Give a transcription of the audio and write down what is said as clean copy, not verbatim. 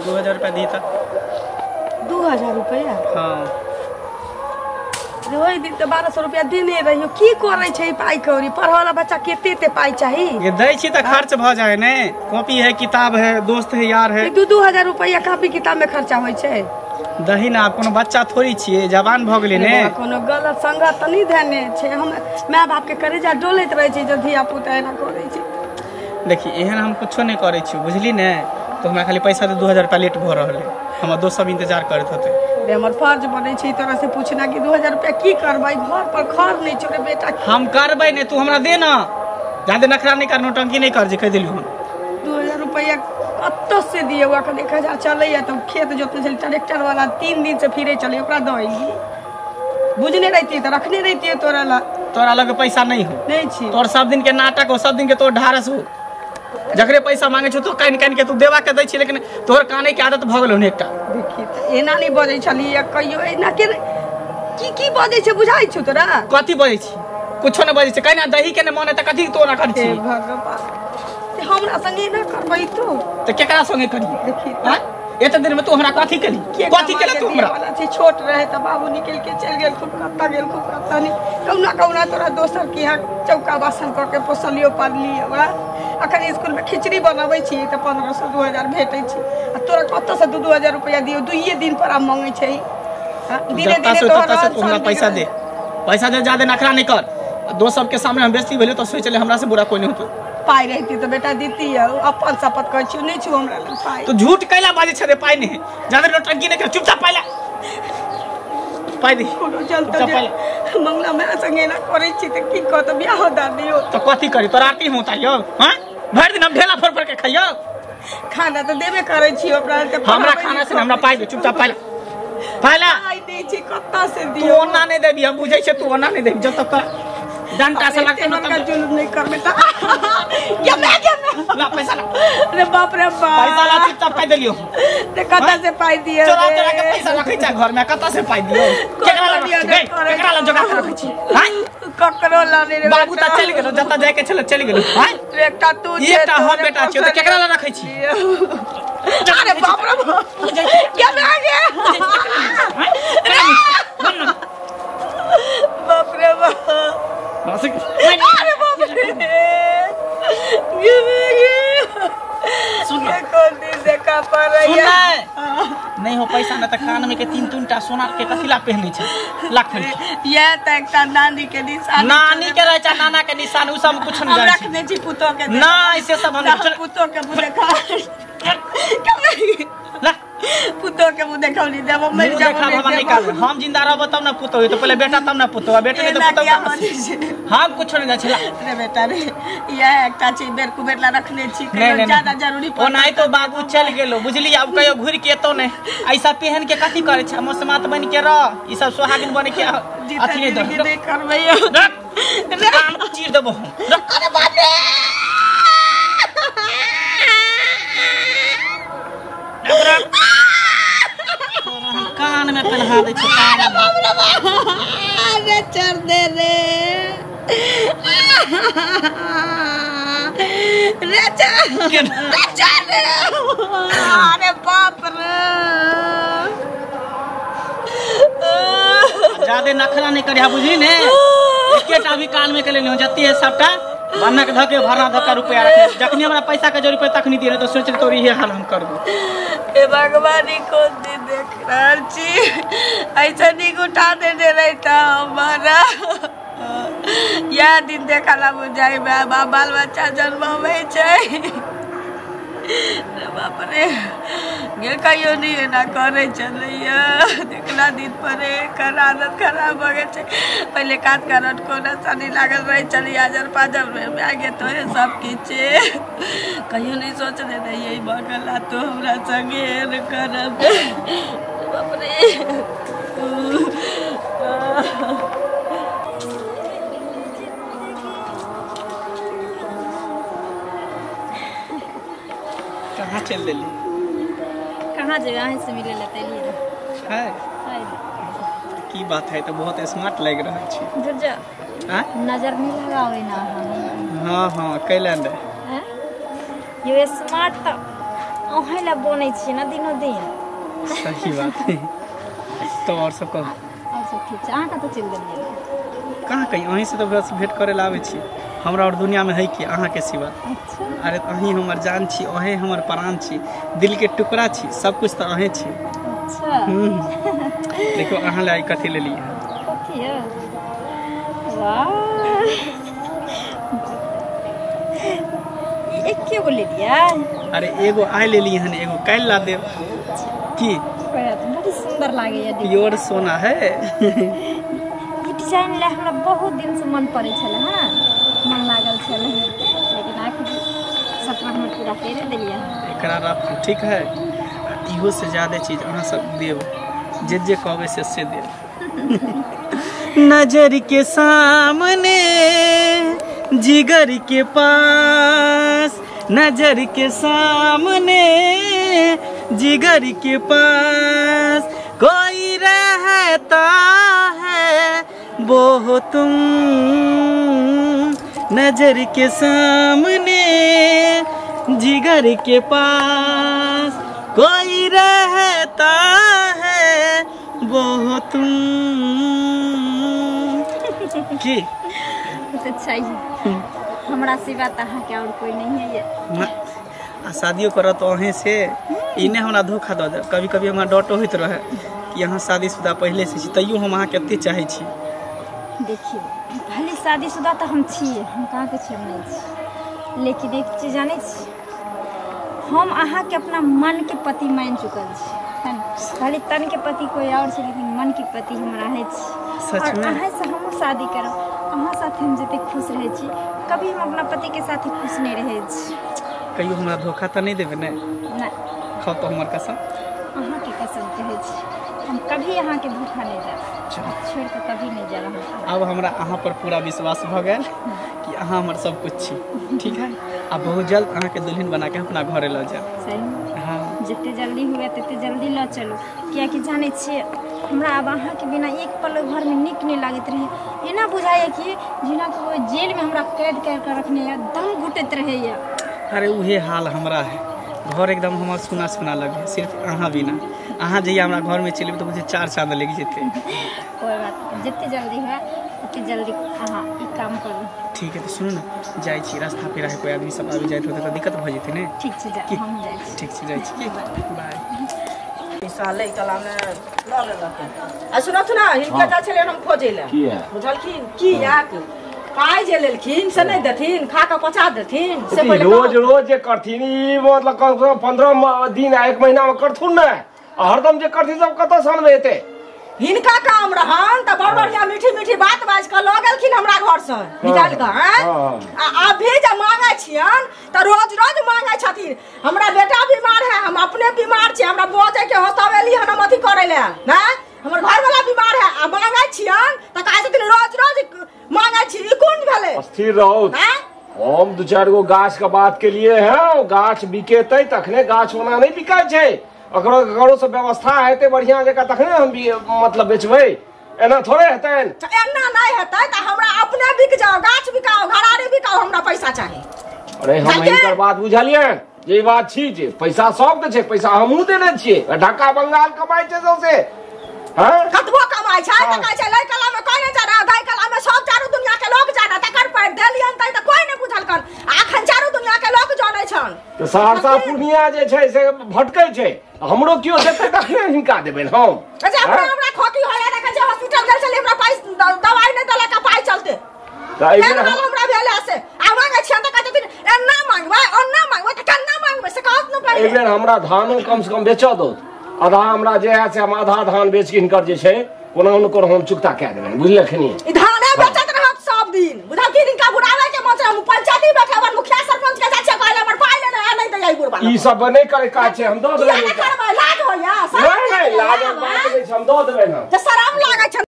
2000 रुपया दी त। 2000 रुपया? हां। ओहि दिन तऽ 1200 रुपया देने रहियो, की करै छै पाइ कौड़ी? पढ़ऽ वाला बच्चा केते एते पाइ चाही? ये दै छी तऽ खर्च भऽ जाए ने, कॉपी है, किताब है, दोस्त है, यार है। 2-2 हजार रुपया कॉपी किताब में खर्चा होइ छै? दही ना, कोनो बच्चा थोड़ी छियै, जवान भऽ गेलै ने। कोनो गलत संगत तऽ नहि धेने छै। हम माय बाप के करेजा डोलैत रहै छै जब धिया पुता एना करै छै। देखी, एहन हम कुछो नहि करै छी, बुझली ने? तो हमरा खाली पैसा दे, 2000 रुपया लेट भऽ रहल है, हमर दोस्त सब इंतजार करैत होते। रे, हमर फर्ज बनै छै तोरा से पूछना कि 2000 रुपया की करबै? घर पर खर नहि छौ रे बेटा। हम करबै ने, तू हमरा दे ना। जादे नखरा नहि कर, नौटंकी नहि कर, जे कहि देलियौ हम। 2000 रुपया कतऽ से दियौ? अखन 1000 चलैया तऽ खेत जोतने छली, ट्रैक्टर वाला 3 दिन से फिरे चलै, ओकरा दऽ अयली। बुझने रहितियै तऽ रखने रहितियै तोरा ला। तोरा लग पैसा नहीं हो? नहि छी। तोर सब दिन के नाटक हो, सब दिन के तोर ढारस हो। जकरे पैसा मांगे छौ तो कानि कानि के तू देवा के दै छी, लेकिन तोहर काने के आदत भऽ गेलौ ने एकटा। देखी तऽ, एना नहि बजै छलियै कहियो, एना के की की बजै छै, बुझाइ छौ तोरा? कथी बजै छी? कुछो नहि बजै छै। कहिना दही के ने मन है तऽ कथी तोरा कर हे छी? भगवान, ते हमरा संगे एना करबै तू? तऽ केकरा संगे करियै? देखी। आँय? एते दिन में तू हमरा कथी केली? के कथी कमा केले के तू हमरा? दियै वाला छै? छोट रहे तऽ बाबू निकल के चलि गेल, खूब कत्ता गेल, खूब कत्ता नहीं, कहुना कहुना तोरा दोसर के यहाँ चौका बासन कऽ के पोसलियो पाललियो। ओकरा अखन स्कूल में खिचड़ी बनबै छी तऽ 1500 2000 भेटै छै, आ तोरा कतऽ से 2-2 हजार रुपया दियौ? दुइये दिन पर आब मंगै छै। हाँ, धीरे जत्ता धीरे से तोहर तत्ता से रहन तू हमरा सहन पैसा दे, पैसा दे, ज्यादा नखरा नहीं कर। आ दोस्त सबके सामने हम बेइज्जती भेलियो तऽ सोच ले हमरा से बुरा कोई नहीं होतो। पाइ रहिती तऽ बेटा दिती। अपन शपथ कहै छियौ, नहि छौ हमरा लग पाइ। तू झूठ कैला बाजै छै रे? पाइ नहीं, ज्यादा नौटंकी नहीं कर, चुपचाप पाइ ला, पाइ दे। कोनो चलते चुपचाप पाइ ला। जे मंगला माय संगे एना करै छी तऽ की कहत? बियाहो दान दियौ। तो कथी करी? तोरा आरती हम उतारियौ? हाँ, भरि दिन हम ढेला फोड़ फोड़ के खइयौ? खाना तऽ देबे करै छी ओकरा तऽ। हमरा पढ़ाबै खाना से लिखबै हमरा पाइ दे, चुपचाप पाइ ला, पाइ ला। पाइ दै छी, कतऽ से तू दियौ? ओना नहीं देबी, हम बुझै छियै, तू ओना नहीं देबी। जब तक तोरा डंटा से लगतै ना बड़का तब जुलुम नहीं कर बेटा, गे मैं गे मैं। ला पैसा ला। अरे बाप रे बाप। पैसा ला, चुपचाप पाइ देलियौ। ते कतऽ से पाइ दियौ? चोरा रे? चोरा के पैसा रखै छै घर में, कतऽ से पाइ दियौ? केकरा लग रखै छी गै? केकरा लग जोगा के रखै छी? हाँ? ककरो लने रे बाबू बेटा। तऽ चलि गेलौ, जतऽ जाय के छलै चलि गेलौ। हाँ? एकटा तू ई छे, एकटा हम तोरे बेटा छियौ तऽ केकरा लग रखै छी? अरे बाप रे बाप, गे मैं गे, बाप रे बाप। अरे बाप रे, गे मैं गे। सुन। के कोन दिन देखा सुन। पड़ैया। नहीं हो पैसा न तऽ कान में के तीन तीन टा सोना के कथी ला पहनै छै? लाख खोलि। ये तऽ एकटा नानी के निशानी। नानी के रहै छै, नाना के निशान, उ सब कुछ हम नहीं जानै छी। रखने छी पुतोह के। ना, ऐसे सब हम ना, पुतोह के मुँह देखा। ला। पुतोह के मुँह देखौनी देब, मरि मुँह जाब। देखा हमरा निकाल। हम जिंदा रहब तब ना पुतोह होई, तो पहले बेटा तब ना पुतोह, बेटा नहीं तो एना पुतोह किया कहाँ से? बनै छै? हम कुछ नहीं जानै छी, ला। रे बेटा रे, इएह एकटा छै, बेर कुबेर ला रखने छी। नहीं, कहियो नहीं, ज्यादा नहीं। जरूरी ओनाहि तो बाबू चल गेलो, बुझली? आब कहियो घुरि के एतौ नहि। ऐसा पहन के कथी करै छै? मोसमात बन के रह, ई सब सोहागिन बन के जीता अथी नहि जिंदगी दे। नहि करबै। रख, कान चीर देबो हम, रख। अरे बाप रे। रख, रख। तोरा हम कान में पहना दै छियौ, कान में। बाप रे बाप, अरे चढ़ दे रे, रे चढ़, रे चढ़ रे, अरे बाप रे। ज्यादे नखरा नहीं करिहा, बुझली ने? एकेटा भी कान में के लेने जते है सबटा बन्नक धके भरना धक्का रुपया रखे। जखनी हमरा पैसा के जरूरत पड़े तखनी दिए, तो सोच तोरी इहे हाल हम करबो। हे भगवान, ई कोन दिन देख रहल छी? ऐसा नीक उठा देने रहता हमारा, इएह दिन देखला बुझाइ माय बाप बाल बच्चा जन्माबै छै। रे बाप रे, गे कहियो नहि एना करै छलैया। देखला दिन पर एकर आदत खराब भऽ गेल छै। पहिले कात करट कोना शनि लागल रहै छलै, आजर पाजर भए गेल तोहे सब किछु। कहियो नहि सोचने रहियै भऽ गेल आ तो हमरा संगे एहन करब। बाप रे। कहाँ चल देली? कहाँ जेबै? अहीं से मिले लए तऽ एलियै रहए। है? है। की बात है, तऽ बहुत स्मार्ट लागि रहल छी। रुक जा। आँय? नजर नहीं लगावे ना अहाँ। हाँ हाँ, कैला ने? हैं? यो स्मार्ट तऽ अहें ला बनै छी ना दिनो दिन। सही बात है। तो और सब कहू? और सब ठीक छै। अहाँ कतऽ चलि गेलियै? कहाँ कहीं, अहीं से तो बस भेंट करे ला आबै छी। हमरा और दुनिया में है कि अहाँ के सिवा। अच्छा। अरे अहीं हमर जान छी, अहें हमर प्राण छी, दिल के टुकड़ा छी, सब कुछ तो अहें छी। अच्छा। देखो अहाँ ला कथी लेलियै। कथी है? वाह, एके गो लेलियै? अरे एगो आइ लेलियै हन, एगो काल्हि ला देब। की बड़ी सुंदर लागैया, प्योर सोना है। ई डिजाइन ला हमरा बहुत दिन से मन पड़ै छलै। हाँ, मन लागल छलै, लेकिन आखिर सपना हमर पूरा कर देलियै। एकरा राखू, ठीक है? इहो से ज्यादा चीज अहाँ सब देब, जे जे कहबै से देब। नजर के सामने जिगर के पास, नजर के सामने जिगर के पास कोई रहता है वो हो तुम। नजर के सामने जिगर के पास कोई रहता है वो हो तुम। की तो चाहिए हमरा सिवा त अहाँ के और कोई नहीं है। आ शादियो करत अहें से इने हमरा धोखा दऽ देब। कभी कभी हमरा डटो होइत रहे कि अहाँ शादीशुदा पहले से छी, तैयो हम अहाँ के एते चाहै छी। देखियौ, भले शादीशुदा तऽ हम छियै, हम कहाँ के छियै, हम नहीं छी, लेकिन एक चीज जानै छी, हम अहाँ के अपना मन के पति मान चुकल छी। भले तन के पति कोई और छै, लेकिन मन के पति हमरा है छी। सच में अहाँ से हम शादी करब, अहाँ साथे हम जते खुश रहै छी, कभी हम अपना पति के साथ खुश नहीं रहै छी। कहियो हमरा धोखा तऽ नहीं देबै ने? नहीं। खाओ तो हमर कसम। अहाँ के कसम कहै छी, हम कभी अहाँ के धोखा नहीं देब, छोड़ के कभी नहीं जाब। अब हमरा अहाँ पर पूरा विश्वास भऽ गेल कि अहाँ हमर सब कुछ छी, ठीक है? आ बहुत जल्द अहाँ के दुल्हन बना के अपना घरे लऽ जायब। सही। हाँ, जते जल्दी हुए तते जल्दी लऽ चलू, कियाकि जानै छियै हमरा आब अहाँ के बिना एक पल घर में नीक नहीं लागैत रहे। एना बुझाइए कि जेना कि ओहि जेल में हमरा कैद कर के रखने यऽ, दम घुटैत रहैया। अरे उहे हाल हमरा है, घर एकदम हमर सुना सुना लगे सिर्फ अहाँ बिना। अहाँ जहिया हमरा घर में चलबै तऽ मुझे चार चाँद लगि जेतै। कोई बात नहीं, जते जल्दी हुए ओते जल्दी अहाँ ई काम करू। ठीक है, तो सुनू ना, जाइ छी, रास्ता पे रहे कोई आदमी सब आबि जाइत होतै तऽ दिक्कत भऽ जेतै ने। ठीक छै, जा, हम जाइ छी। ठीक छै, जाइ छी। बाय। पैसा लै कला में लऽ लेलक। आ सुनथु ना, हिनका जा छलियनि हम खोजै लए, बुझलखिन कियाक पाइ जे लेलखिन से नहि देथिन, खा कऽ पचा देथिन से पहिले रोज रोज जे करथिन ई मतलब कम से कम 15 दिन आ 1 महीना में करथुन ने, आ हरदम जे करथिन सब कतऽ सन में एतै। हिनका काम रहन तऽ बड़ बढ़िया मीठी मीठी बात बाजि कऽ लऽ गेलखिन हमरा घर से निकालि कऽ। आ अभी जे मांगै छियन तऽ रोज रोज मांगै छथिन, हमरा बेटा बीमार है, हम अपने बीमार छी, हमरा बजै के हो तब एली हन हम अथी करै लए, ने हमर घरवाला बीमार है, आ मांगै छियन तऽ कहै छथिन रोज रोज मांगै छी। ई कोन भेलै? स्थिर रहो। हम 2-4 गो गाछ के बात के लिए है, गाछ बिकेतै तखने, गाछ ओना नहीं बिकाय छै, ककरो से व्यवस्था हेतै बढ़िया जकाँ तखने हम मतलब बेचबै, एना थोड़े हेतै। एना नहीं हेतै तऽ हमरा अपने बिक जाओ, गाछ बिकाओ, घरारी बिकाओ, हमरा पैसा चाही। अरे हम हिनकर बात बुझलियै जे बात छी जे पैसा सबके छै, पैसा हमहूँ देने छियै, ढाका बंगाल कमाइ छै सौंसे। कतबो कमाइ छै तऽ कहै छै लै कला में कोई नहीं जाना, दाइ कला में सब चारू दुनिया के लोग जाना, तकर पाइ देलियन तै तऽ कोई नहीं बुझलकन, अखन चारू दुनिया के लोग जानै छन। तऽ सहरसा पूर्णिया जे छै से भटकै छै, हमरो केओ देतै तखने हिनका देबै हम। अच्छा, हमरा खोकी होया देखै छै, हॉस्पिटल गेल छलियै, हमरा पाइ दवाइ नहि देलक, पाइ चलते तऽ एहि बेर हमरा भेल से आ मांगै छियन तऽ कहै छथिन एना मांगबै ओना मांगबै, तऽ केना मांगबै से कहत न पहिले। एहि बेर हमरा धानो कम से कम बेचऽ दो, आधा हमरा जे है से हम आधा धान बेच के हिनकर जे छै कोना हुनकर हम चुकता कए देबनि, बुझलखिन? ई धाने बेचैत रहत सब दिन, बुझलखिन? हिनका बुढ़ाबै के मन छै, हम पंचायती बैठे हमर मुखिया सरपंच के जाइ छियै कहै हमर पाइ लेने आ नहि दैया ई बुढ़बा। ई सब नहि करे काज छै, हम दऽ देबै। किया नहि करबै? लाज होइया? नहि नहि, लाजक बात नहि छै, हम दऽ देबै। हम जे